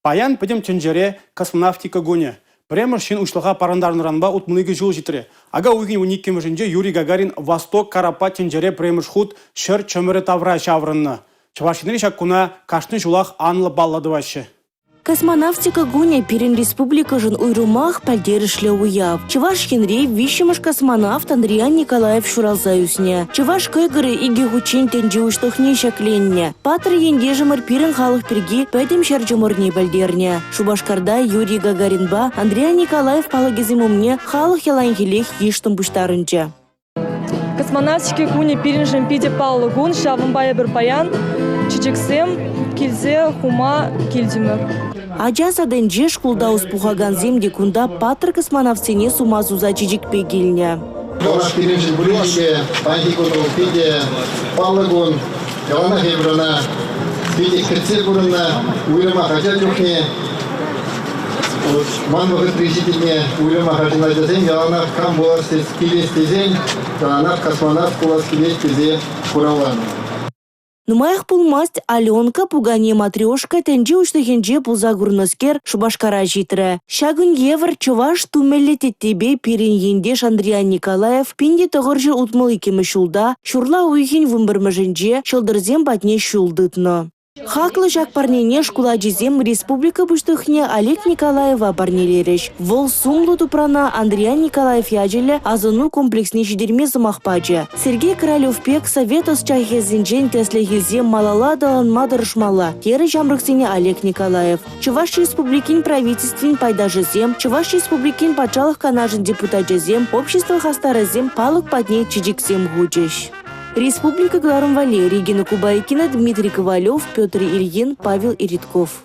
Паян пӗтӗм тӗнчере космонавтика кунӗ. Пӗрремӗш ҫын уҫлӑха парӑнтарнӑранпа 62 ҫул ҫитрӗ. Ака уйӑхӗн 12-мӗшӗнче Юрий Гагарин «Восток» караппа тӗнчере пӗрремӗш хут ҫӗр чӑмӑрӗ тавра ҫаврӑннӑ. Чӑваш Енре ҫак куна кашни ҫулах анлӑ паллӑ тӑваҫҫӗ. Космонавтика кунӗ пирӗн республикӑшӑн уйрӑмах пӗлтерӗшлӗ уяв. Чӑваш Енре виҫҫӗмӗш космонавт Андриян Николаев ҫуралса ӳснӗ. Чӑваш кӑйкӑрӗ икӗ хутчен тӗнче уҫлӑхне ҫӗкленнӗ. Паттӑр ентешӗмӗр пирӗн халӑх пирки пӗтӗм ҫӗр чӑмӑрне пӗлтернӗ. Шупашкарта Юрий Гагаринпа Андриян Николаев палӑкӗсем умне халӑх яланхиллех йышлӑн пуҫтарӑнчӗ. Космонавтика кунӗ пирӗншӗн питӗ паллӑ кун, ҫавӑнпа эпир паян чечексем килсе хума килтӗмӗр. Ача садӗнче шкулта ӑс пухакансем те кунта паттӑр космонавтсене сума суса чечекпе килнӗ. Чӑваш пирӗншӗн пурин те паянхи кун вӑл питӗ паллӑ кун. Яланах эпир ӑна питӗ кӗтсе пурӑннӑ, уйрӑмах ача чухне. Ман вӑхӑтри ҫитӗннӗ уйрӑмах арҫын ачасем яланах кам пулас килес тесен, яланах космонавт пулас килет тесе хуравланӑ. Нумаях пулмасть Аленка пукане-матрешка тӗнче уҫлӑхӗнче пулса курнӑскер Шупашкара ҫитрӗ. Ҫакӑн евӗр чӑваш тумӗллӗ теттепе пирӗн ентеш Андриян Николаев 1962 ҫулта ҫурла уйӑхӗн 11-мӗшӗнче ҫӑлтӑрсем патне ҫул тытнӑ. Хаклӑ ҫак парнене шкул ачисем республика Пуҫлӑхне Олег Николаева парнелерӗҫ. Вӑл сумлӑ тупрана Андриян Николаев ячӗллӗ асӑну комплексне ҫитерме сӑмах пачӗ. Сергей Королев пек совет ӑсчахӗсенчен тӗслӗх илсе малалла аталанма тӑрӑшмалла, терӗ ҫамрӑксене Олег Николаев. Чӑваш Республикин Правительствин пайташӗсем, Чӑваш Республикин Патшалӑх Канашӗн депутачӗсем, общество хастарӗсем палӑк патне чечексем хучӗҫ. Республика кӑларӑм валли Регина Кубайкина, Дмитрий Ковалев, Петр Ильин, Павел Иритков.